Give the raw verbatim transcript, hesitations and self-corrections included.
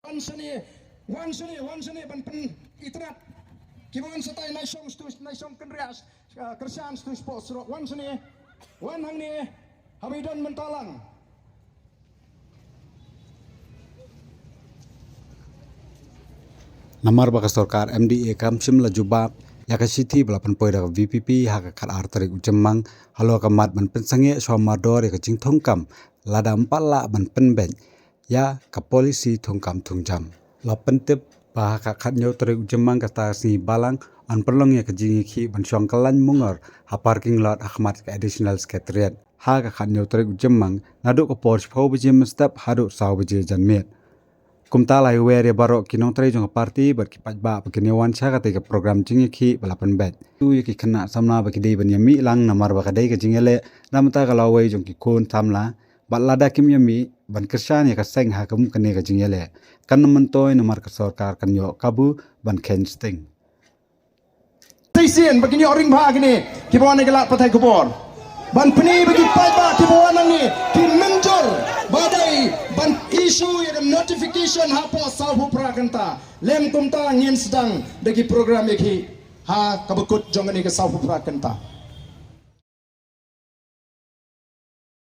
Wan shane, wan shane, wan shane ban pyn-itynnad. Kiba wan shatai Naishong sha tu, Naishong Kynriah, ah, Kyrshan sha tu shapoh surok. Wan shane, wan hangne, haba i don mynta lang. Namar ba ka sorkar M D A kam shym la jubab ïa ka shithi ba la pynpoi da ka V P P ha ka khatar tarik u Jymmang, halor ka mat ban pynsangeh shuwa mardor ïa ka jingthungkam, lada ym pat lah ban pynbeit ïa ka policy thungkam thungjam. La pyntip ba ha ka khathynñiew tarik u Jymmang, kata ka sngi Balang, yn pynlong ïa ka jingïakhih ban shong kyllain mungor ha parking lot ha khmat ka Additional Secretariat ha ka khathynñiew tarik u Jymmang, naduh ka por shiphew baje mynstep haduh saw baje janmiet. Kumta la ai wer ïa baroh ki nongtrei jong ka party bad ki paidbah ba kin ïa wan sha katei ka program jingïakhih ba la pynbeit. Kyntu ïa ki khynnah samla ba ki dei ban ïa mih lang namar ba ka dei ka jingïaleh na bynta ka lawei jong ki khun samla. Bad lada kim ïa mih ban kyrshan ïa ka seng ha kum kane ka jingïaleh, kan ym myntoi namar ka sorkar kan ïoh kabu ban kheiñ sting. Shisien ba kin ïoh ring bha kine kiba wan na ki lad pathai khubor, ban pyni ba ki paidbah kiba wan nangne ki mynjur ba dei ban issue ïa ka notification hapoh sawphew phra kynta. Lym kumta ngin sdang da ki program ïakhih ha kaba kut jong kane ka sawphew phra kynta.